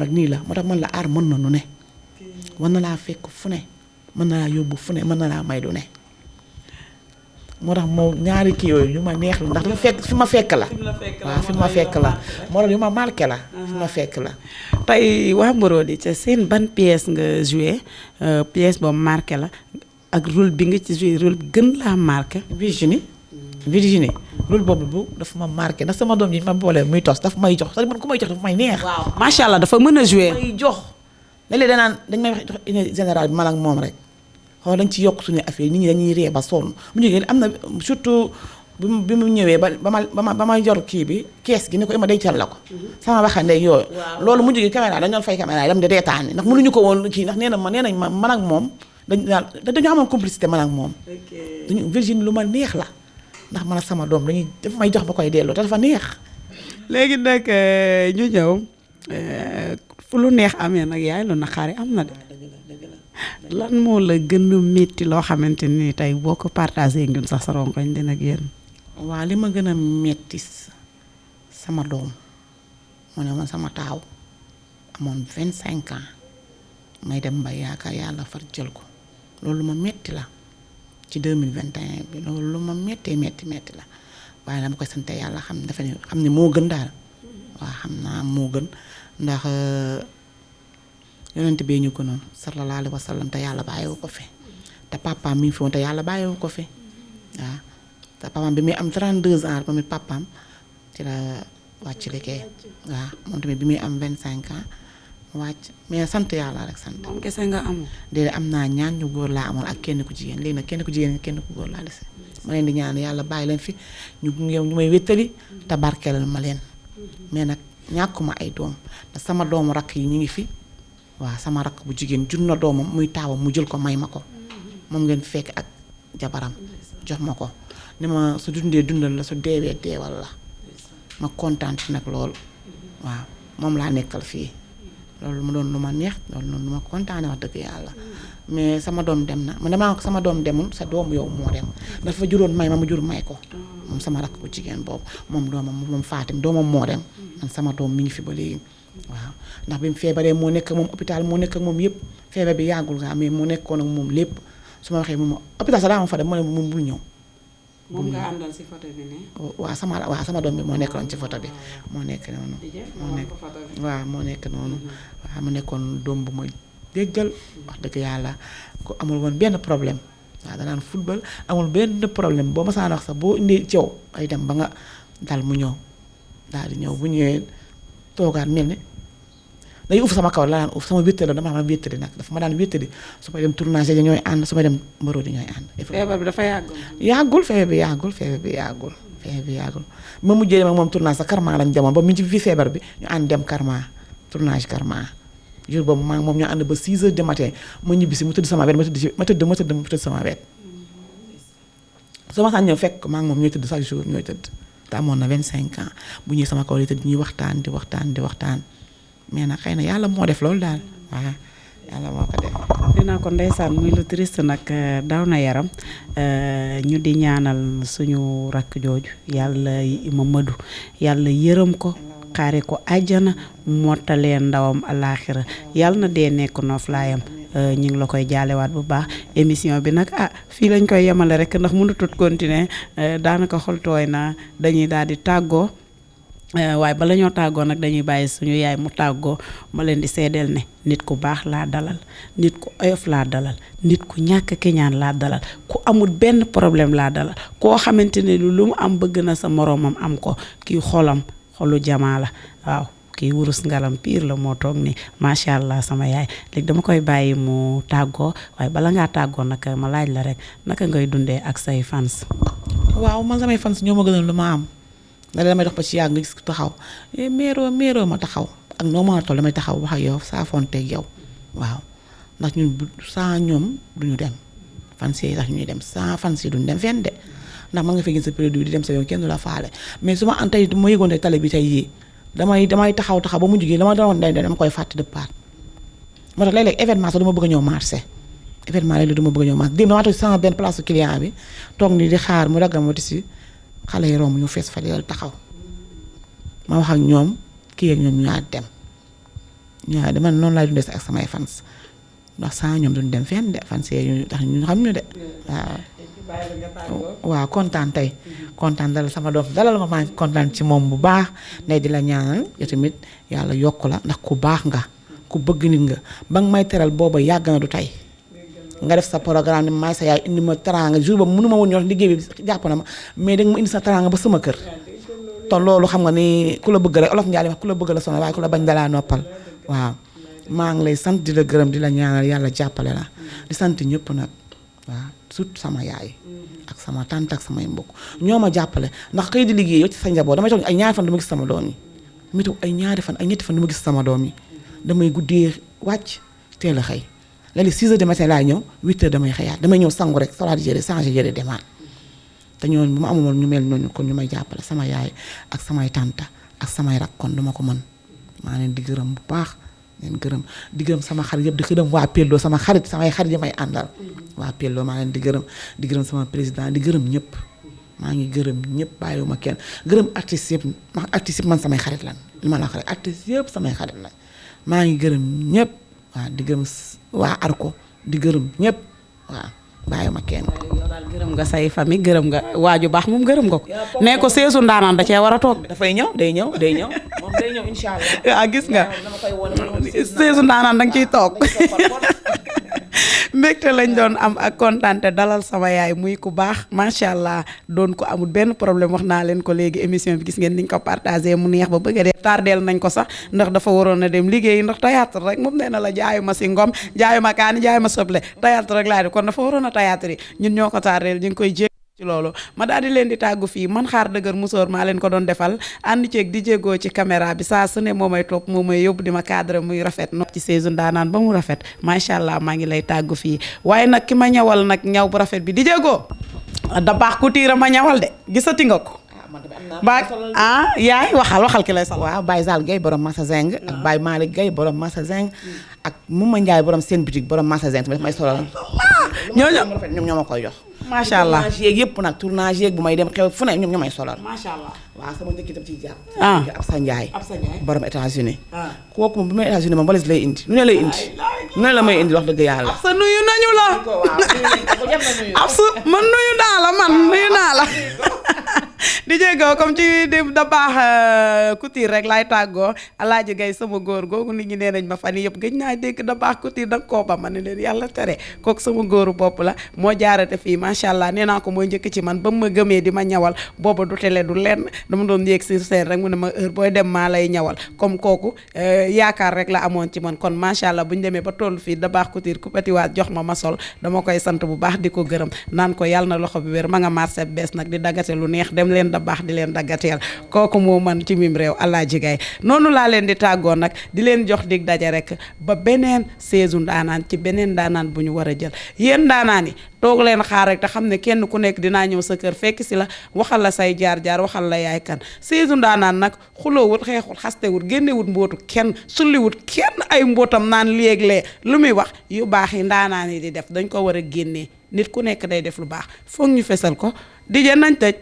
nag nii la moo tax man la aar mën na nu ne mën na laa fekk fu ne mën na laa yóbbu fu ne mën na laa may du ne moo tax moo ñaari kii yooyu yu ma neex la ndax fi ma fekk la waaw fi ma fekk la moo tax yu ma marqué la fi ma fekk la tey waa Marodi ca seen ban pièce nga joué pièce boobu marqué la ak rôle bi nga ci joué rôle gën laa marqué Virginie rôle boobu dafa ma marqué ndax sama doom yi ma boole muy tos dafa may jox sax man ku may jox dafa may neex waaw macha allah dafa mën a joué may jox léeg-léeg danaan dañ may wax jox une général bi man ak moom rek xaw dañ ci yokk suñu affaire nit ñi dañuy ree ba sonn mu jógee am na surtout bi mu ñëwee ba ma yor kii bi kees gi ni ko ima dencal la ko sama waxande yooyu loolu mu jógee caméra dañ doon fay caméra yi dem di reetaan ndax mënuñu ko woon kii ndax nee nañ ma man ak moom dañu amoon complicité man ak moom dañu Virginie lu ma neex la ndax man ak sama doom dafa may jox ba koy delloo te dafa neex léegi nag ñu ñëw fu lu neex amee nag yaay lu naqari am na de lan moo la gën a métti loo xamante ni tey boo ko partagé ñun sax sa rongoñ dina génn. waaw li ma gën a métti sama doom mu ne man sama taaw amoon 25 ans may dem ba yaakaar yàlla far jël ko loolu lu ma métti la ci 2021 bi loolu lu ma métti la waaye dama koy sant yàlla xam ne moo gën daal waaw xam naa moo gën ndax yonent bee ñu gënoon sallallahu alayhi wa sallam te yàlla bàyyiwu ko fi te papaam mi ngi fi woon te yàlla bàyyiwu ko fi waaw te papaam bi muy am 32 ans ba muy papaam ci la wàcc liggéey waaw moom tamit bi muy am 25 ans wàcc mais sant yàlla rek sant. moom kese nga amoon. déedéet am naa ñaan ñu góor laa amoon ak kenn ku jigéen léegi nag kenn ku jigéen kenn ku góor laa dese ma leen di ñaan yàlla bàyyi leen fi ñu may wéttali te barkeelal ma leen mais nag ñàkkuma ay doom te sama doomu rakk yi ñu ngi fi. waaw sama rakk bu jigéen jur na doomam muy taawam mu jël ko may ma ko moom ngeen fekk ak jabaram jox ma ko ni ma su dundee dundal la su deewee deewal la ma kontaan ci nag loolu waaw moom laa nekkal fii loolu mu doon lu ma neex loolu noonu lu ma kontaane wax dëgg yàlla mais sama doom dem na man damaa ko sama doom demul sa doom yow moo dem dafa juróon may ma mu jur may ko moom sama rakk bu jigéen boobu moom doomam moom Fatim doomam moo dem man sama doom mi ngi fi ba léegi waaw ndax bi mu feebaree moo nekk moom hôpital moo nekk ak moom yëpp feebar bi yàggul nga mais moo nekkoon ak moom lépp su ma waxee moom hôpital sax daa ma fa dem mu ne moom bul ñëw. moom nga àndal ci photo bi ne. waaw sama doom bi moo nekkoon ci photo bi moo nekk noonu. moo nekk noonu. waaw mu nekkoon doom bu ma déggal wax dëgg yàlla ko amul woon benn problème waaw danaan football amul benn problème boo ma saan wax sax boo indee coow ay dem ba nga dal mu ñëw daal di ñëw bu ñëwee. toogaat mel ni day uuf sama kaw la daan uuf sama wéttali la dama am wéttali nag dafa ma daan wéttali su may dem tournage yi ñooy ànd su may dem Marodi ñooy ànd. feebar bi dafa yàggul. feebar bi yàggul ma mujjee dem ak moom tournage sa Karma lañ demoon ba mu ci fi feebar bi ñu ànd dem Karma tournage Karma jour boobu maa ngi moom ñu ànd ba 6 heures du matin ma ñibbisi mu tëdd sama wet ma tëdd sama wet su ma saan ñëw fekk maa ngi moom ñooy tëdd chaque jour ñooy tëdd. te amoon na 25 ans bu ñuy sama kaw li te ñuy waxtaan di waxtaan mais nag xëy na yàlla moo def loolu daal waaw yàlla moo ko def. dinaa ko ndeysaan muy lu triste nag daw na yaram ñu di ñaanal suñu rakk jooju yàlla Mamadou yàlla yërëm ko xaare ko àjjana mottalee ndawam alaaxira yàlla na dee nekk noflaayam ñu ngi la koy jaalewaat bu baax émission bi nag fii lañ koy yemale rek ndax mënutut continuer daanaka xol tooy na dañuy daal di tàggoo waaye bala ñoo tàggoo nag dañuy bàyyi suñu yaay mu tàggoo ma leen di seedeel ne nit ku baax laa dalal nit ku oyof laa dalal nit ku ñàkk kiñaan laa dalal ku amul benn problème laa dalal koo xamante ne lu mu am bëgg na sa moroomam am ko kii xolu jamaa la waaw kii wurus ngalam piir la moo toog ni macha allah sama yaay léegi dama koy bàyyi mu tàggoo waaye bala ngaa tàggoo nag ma laaj la rek naka ngay dundee ak say fans. waaw man samay fans ñoo ma gënal lu ma am ndax damay dox ba ci yàgg nga gis taxaw meeroo ma taxaw ak noo mën a toll damay taxaw wax ak yow saa fonteeg yow waaw ndax ñun saa ñoom duñu dem fans yi tax ñuy dem saa fans yi duñu dem fenn de ndax mën nga fi gis sa produit di dem sa yoon kenn du la faale mais su ma an tey ma yëgoon tey télé bi tey yii damay taxaw ba mu jugee dama koy fàtte de part moo tax léeg-léeg événement sax du ma bëgg a ñëw marché événement léeg-léeg du ma bëgg a ñëw marché démb damaa toog sama benn place client bi toog ni di xaar mu daggal ma si xale yi romb ñu fees fa del taxaw ma wax ak ñoom kii ak ñoom ñu ñaar dem waaw dama noonu laay dundee ak samay fans ndax saa ñoom duñ dem fenn de fans yi tax ñu xam ñu de waaw kontaan tey kontaan dalal sama doom dalal ma maa ngi kontaan ci moom bu baax ne di la ñaanal yow tamit yàlla yokk la ndax ku baax nga ku bëgg nit nga ba nga may teral booba yàgg na du tey nga def sa programme ni may sa yaay indi ma teraanga jour ba mënu ma woon ñor liggéey bi jàpp na ma mais danga ma indi sa teraanga ba sama kër te loolu xam nga ni ku la bëgg rek olof Njaay wax ku la bëgg la sonal waaye ku la bañ dalaa noppal waaw maa ngi lay sant di la gërëm di la ñaanal yàlla jàppale la di sant ñëpp nag waaw surtout sama yaay ak sama tante ak samay mbokk ñoo ma jàppale ndax xëy di liggéey yow ci sa njaboot damay toog ay ñaari fan du ma gis sama doom yi mi toog ay ñaari fan ay ñetti fan du ma gis sama doom yi damay guddee wàcc teel a xëy léegi 6 heures du matin laay ñëw 8 heures damay xëyaat damay ñëw sangu rek solaat yére changé yére demaat te ñooñu bu ma amoon ñu mel noonu kon ñu may jàppale sama yaay ak samay tante ak samay rak kon duma ko mën maa leen di gërëm bu baax leen gërëm di gërëm sama xarit yëpp di gërëm waa Pello sama xarit samay xarit yi may àndal waa Pello maa leen di gërëm sama président di gërëm ñëpp maa ngi gërëm ñëpp bàyyiwuma kenn gërëm artistes yëpp ndax artistes yëpp man samay xarit lan li ma la wax rek artistes yëpp samay xarit lan maa ngi gërëm ñëpp waaw di gërëm waa Arko di gërëm ñëpp waaw bàyyiwuma kenn. yow daal gërëm nga say famille gërëm nga waaju baax moom gërëm nga ko. nee ko seesu ndaanaan da cee war a toog. dafay ñëw day ñëw moom day ñëw incha allah. ah gis nga seesu ndaanaan da nga ciy toog. mbégte lañ doon am ak kontaante dalal sama yaay muy ku baax macha allah doon ko amul benn problème wax naa leen ko léegi émission bi gis ngeen niñ ko partagé mu neex ba bëgg a dee tardeel nañ ko sax ndax dafa waroon a dem liggéey ndax théâtre rek moom nee na la jaayuma si ngom jaayuma kaani jaayuma soble théâtre rek laa di kon dafa waroon a théâtre yi ñun ñoo ko tardeel ñu ngi koy jé ci loolu ma daal di leen di tàggu fii man xaar dëgër musóor maa leen ko doon defal ànd ceeg di jéggoo ci caméra bi saa su ne moo may topp moo may yóbbu di ma cadre muy rafet no ci saison ndaanaan ba mu rafet macha allah maa ngi lay tàggu fii waaye nag ki ma ñawal nag ñaw bu rafet bi di jéggoo da baax ku tiira ma ñawal de gisati nga ko yaay waxal ki lay sol waaw Baye Zal Gueye borom Massa Zeng ak Baye Malick Gueye borom Massa Zeng ak Mouma Ndiaye borom seen boutique borom Massa Zeng tamit may solal ñoom ñoo ma koy jox macha allah tournage yeeg yëpp nag tournage yeeg bu may dem xew fu ne ñoom ñoo may solal macha allah waaw sama njëkk itam ciy jàpp Absa Ndiaye borom États-Unis kooku moom bu may États-Unis moom valise lay indi lu ne lay indi lu ne la may indi wax dëgg yàlla Absa nuyu nañu la Absa man nuyu naa la di jéego comme ci da baax Couture rek laay tàggoo Alaaji Gay sama góor googu nit ñi nee nañ ma fan yëpp gëj naa dégg da baax Couture danga koo ba ma ne leen yàlla tere kooku sama góoru bopp la moo jaarate fii macha allah nee naa ko mooy njëkk ci man ba mu ma gëmee di ma ñawal booba du télé du lenn dama doon yéeg sur scène rek mu ne ma heure booy dem maa lay ñawal comme kooku yaakaar rek la amoon ci man kon macha allah bu ñu demee ba toll fii da baax Couture ku petiwaat jox ma sol dama koy sant bu baax di ko gërëm naan ko yàlla na loxo bi wér ma nga marché bees nag di daggate lu neex dem leen da baax di leen daggateel kooku moo man ci mim réew Alaaji Gay noonu laa leen di tàggoo nag di leen jox dig daje rek ba beneen saison ndaanaan ci beneen ndaanaan bu ñu war a jël yéen ndaanaan yi toog leen xaar rek te xam ne kenn ku nekk dinaa ñëw sa kër fekk si la waxal la say jaar-jaar waxal la yaay kan saison ndaanaan nag xuloowut xeexul xastewut génnewut mbootu kenn sulliwut kenn ay mbootam naan léeg-lee lu muy wax yu baax yi ndaanaan yi di def dañ ko war a génnee nit ku nekk day def lu baax foog ñu fesal ko di nañ tëj